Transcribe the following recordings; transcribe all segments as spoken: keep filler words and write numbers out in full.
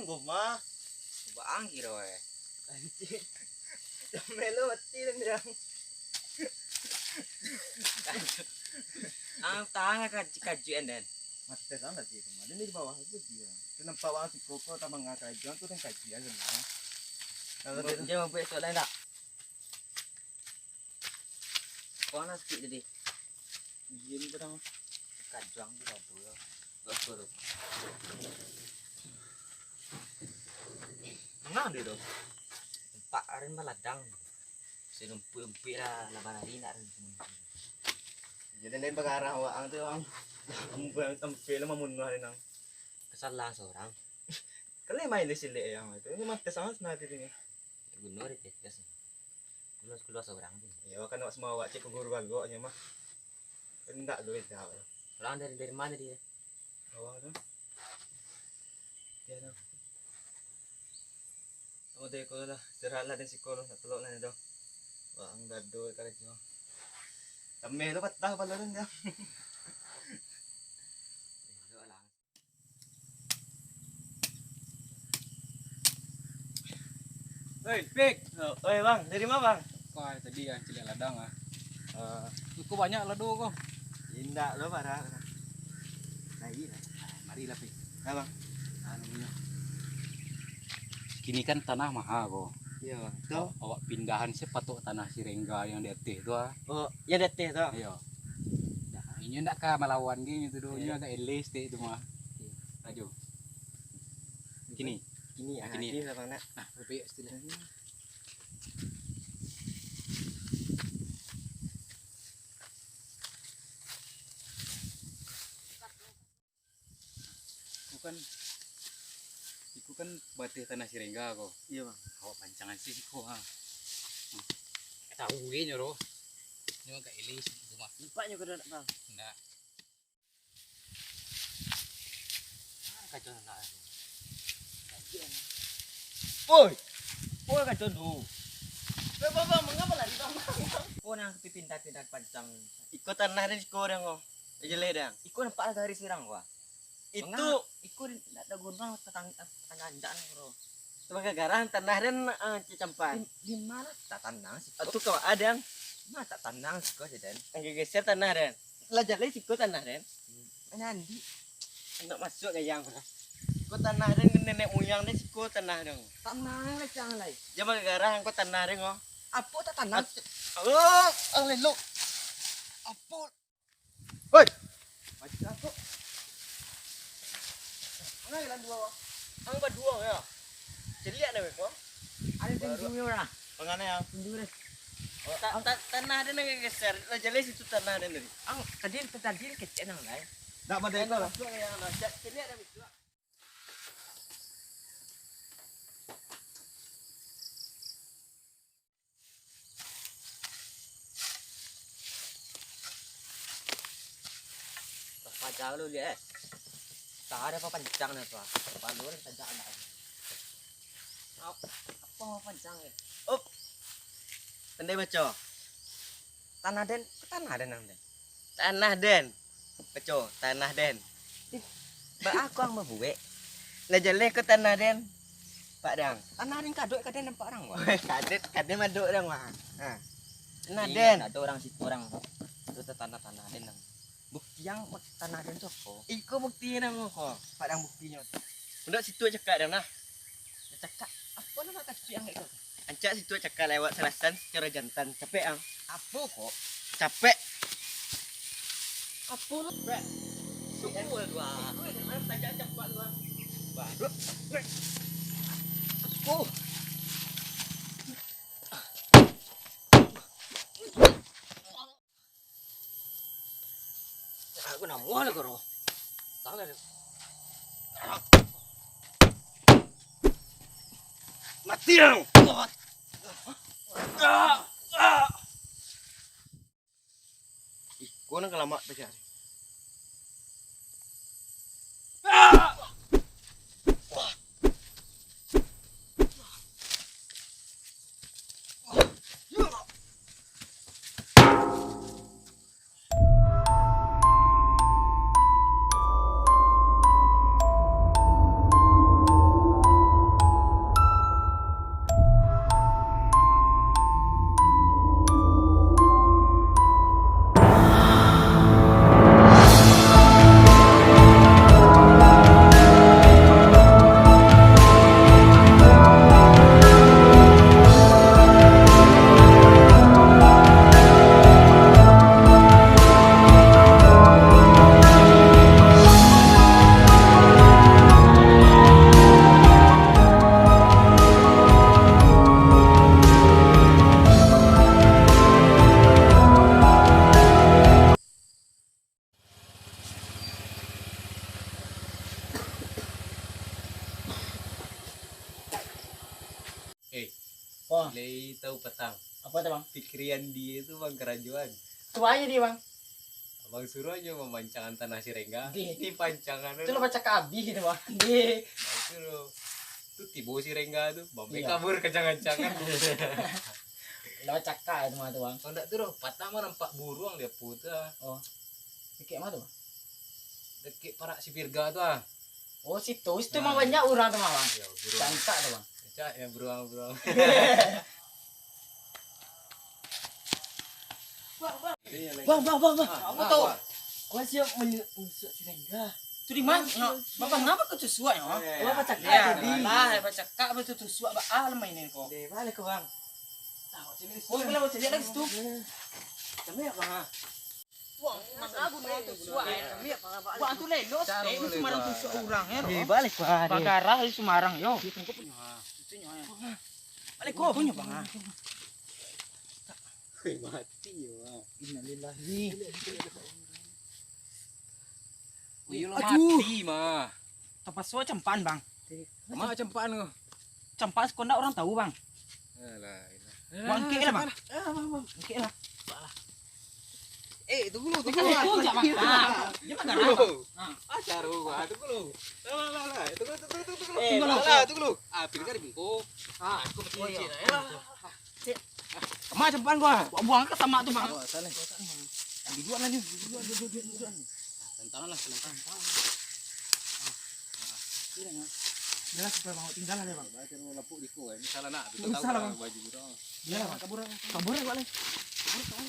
Rumah. Bang kiro eh. Anjing. Dah melo mati dan dia. Ang tangan kaji-kajian dan. Mati sama tadi itu mah. Dia di bawah itu dia. Kenapa bang si koko sama ngah kajian tu dan kajian kan. Kalau dia Dia mampu esok lain tak? Panas sikit tadi. Iya ni kadang. Kajang tu satu ya. Bagus tu. Manga dia tu? Tempat aren baladang. Senumpuk-numpuk lah, lapan hari nak aren. Jadi lain bagarah waang tu, ang. Ambuang sampai lah mamunuh aren, ang. Kesalahan seorang. Kalau main di silik yang itu, ini mati sama senang hati ni. Gunur itu, biasa. Gunur sekolah seorang tu. Ya, kan awak semua awak cek ke guru bagok je mah. Kan tak duit dah. Orang dari, dari mana dia? Awak tu. Ya, tu. Kamu dari sekolah lah, istirahat lah dari sekolah, nak telok lah dah. Wah, ang dado karajo. Tameh tu patah pala tu dah. Oi, Pik. Oi, Bang. Dari mana, Bang? Wah, tadi yang ciliak ladang ah. Eh, Iko banyak lado ko. Indak lo, parah. Lagi lah. Ah, marilah, Pik. Nah, Bang. Anu nyo. Kini kan tanah maha ko. Iya, Bang. Tu. Awak pindahan se patok tanah si Rengga yang di ateh tu ah. Oh, yang di ateh tu. Iya. Inyo ndak ka malawan ge inyo tu doh. Inyo Iya. agak eleh saketek tu mah. Iya. Laju. Kini. Kini, ah, Kini. kini lah, Bang, nak. Nah, lebih istilah. Iko kan, iko kan bateh tanah si Rengga ko. Iya, Bang. Awak pancangan se siko ha. Tahu ge nyo doh. Nyo agak eleh siko mah. Nampak nyo kada nak, Bang? Ndak. Ah, kacau nak. Oi. Oi, kacau tu. Bang, bang, bang, mangapa lari, bang, bang, bang? Oh, nang pindah-pindah pancang. Iko tanah den siko dang ko. Jeleh dang. Iko nampak lah garis urang ko. Itu Manga, iko ndak ada gunang tatang-, tatangga-tanggak ko. Tangga garang tanah den, ah, cicampan. Di, di mana tak tanang siko? Atu kawa adang. Ma tak tanang siko je den. Angge geser tanah den. Lah jaleh siko tanah den. Manyandi. Nak masuk gayang. Ko tanah den nenek muyang den siko tanah den. Tanang lah cang lai. Jangan garang ko tanah den ko. Apo tak tanang? Oh, ang lelok. Apo? Hoi. Macam tu. Mana jalan dua, wah? Ang badua ya. Celiak dah, weh, ko. Ada Baru. Pintunya orang. Mangana ya? Pintu deh. Oh, ta-, ta-, tanah den nan geser. Lah jaleh situ tanah den tadi. Ang tadi, tadi kecek nang lai. Nak badai Tanah ko lah. Masuk yang nak celiak dah, weh. Paja lu liek, eh. Tak ada apa pancang dah tu, ah. Balu dah tajak anak. Ap-, apa mau pancang, eh? Up. Pandai baco. Tanah den, tanah den nang den. Tanah den. Baco, tanah den. Ih, baa ko ang babuek? Lah jaleh ko tanah den. Pak dang. Tanah den kadok, kaden nampak orang, wah. Kaden, kaden madok dang, wah. Ha. Tanah Ingat den. Ada orang situ orang. Itu tanah-tanah den nang. Bukti yang tanah den tu ko. Iko bukti nang ko. Pak dang buktinyo. Ndak situ cakak dang nah. Cakak. Apa nama kaki yang kayak gitu? Ancak situ cakak lewat salasan secara jantan. Capek ang. Apa kok? Capek. Apa lu? Capek. Semua lu ah. Itu yang mana tajam campak lu ah. Baru. Oh. Aku nak mual ke roh. Tangan. Mati ang. Iko nang kalamak tu cari. Tahu patang. Apa tu, Bang? Pikirian dia tu, Bang, karajoan. Tu aja dia, Bang. Abang suruh aja mamancangan tanah si Rengga. Di. Di pancangan tu. Tu lah bacakak abih tu, Bang. Di. Nah, itu tu. Tu tibo si Rengga tu, Bang, iya, kabur kancang-kancangan. Lah bacakak tu mah tu, Bang. Kalau ndak tu doh, patang mah nampak buruang di apo tu ah. Oh. Dekat mana tu, Bang? Dekat parak si Virga tu ah. Oh, situ. Situ mah banyak urang tu mah, Bang. Ya, buruang. Cantik tu, Bang. Cak yang buruang-buruang. Bang, bang, bang, bang. Ah, apa tu? Kau siap menusuk si Rengga. Tu di mana? Bapak ngapa kau tusuak ya? Bapak cakap tadi. Lah, bapak cakap apa tu tusuak, Bang? Ah, lemah ini kau. Deh, balik kau, Bang. Kau bilang macam lagi situ. Kami apa? Wah, mangga bunuh tu suak, eh. Wah, tu lelo, eh, ni sembarang tu suak urang, eh. Eh, balik, Bang. Bagarah di sembarang, yo. Itu nyo, eh. Balik, kau. Itu nyo, Bang, ah. Hei, mati, yo, Bang. Innalillahi. Iyo lah, mati mah. Tapaso campaan, Bang. Mak campaan ko. Campaan sakondak urang tahu, Bang. Alah, alah. Wah, angkek lah, Bang. Alah, Bang, Bang. Angkek lah. Eh, tunggu lu, tunggu lu. Tunggu lu, Bang. Ah, dia mah garang, Bang. Ah, caru gua, tunggu lu. Lah, lah, lah, lah. Tunggu, tunggu, tunggu, tunggu lu. Eh, lah, tunggu lu. Ah, pilih kali bingko. Ah, aku betul. Iya, iya. Kama campaan gua. Buang, buang ka samak tu, Bang. Oh, salah. Ambil dua lah ni. Dua, dua, dua, dua, dua. Tantangan lah, tantangan. Jangan sampai mau tinggal lah, Bang. Baca lapuk di ko, eh. Ini salah nak. Ini salah, Bang. Baju tu. Iya, Bang. Kabur, Bang. Kabur, Bang. Kabur, Bang.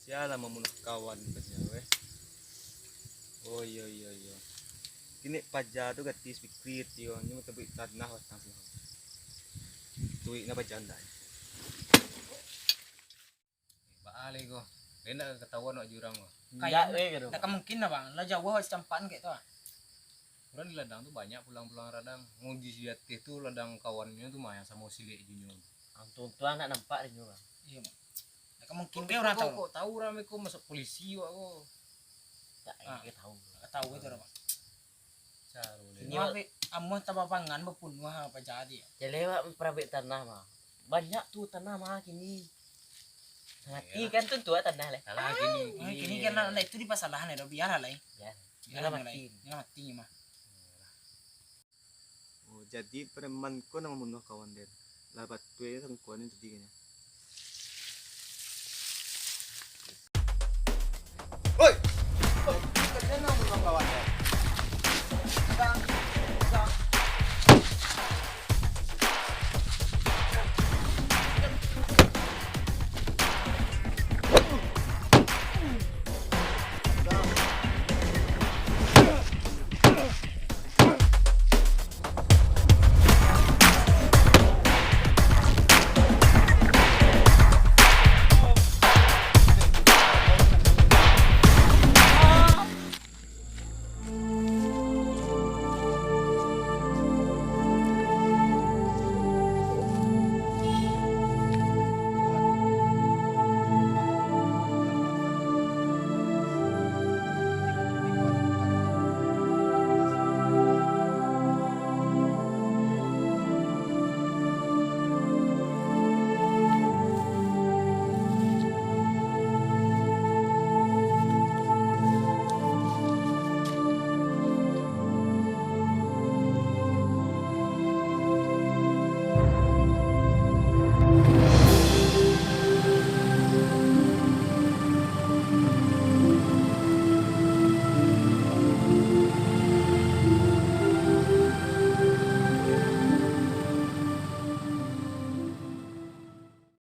Sia lah mambunuah kawan ka sia, weh. Oh, iyo, iyo, iyo. Kini paja tu gati sapikir, tio. Nyo tabuik tanah batang sini. Tuik na paja ndak. Baa lai ko. Lai ndak katahuan awak jurang ko. Kayak ndak, eh, gitu. Ndak ka mungkin lah, Bang. Lah jauah awak si campaan kayak tu, ah. Urang di ladang tu banyak pulang-pulang radang. Mun di ateh tu ladang kawannyo tu mah yang samo silek jo nyo. Untuang-untuang ndak nampak dek nyo, Bang. Iyo, Bang. Ndak ka mungkin kok urang tahu. Kok tahu urang ko masuak polisi awak ko. Tak, ah, tahu. Tak tahu itu urang, Bang. Caro deh. Inyo amuah tababangan bapunuah apa jadi. Jaleh awak mamparabek tanah mah. Banyak tu tanah mah kini. Ngarati kan tu, tu tanah leh. Salah kini. Ah, kini kan lah, itu dipasalahan ya, biarlah lai. Biar. Biarlah lai. Biar mati mah. Oh, jadi preman ko nan mambunuah kawan den. Lah batua sangkuan tadi kan.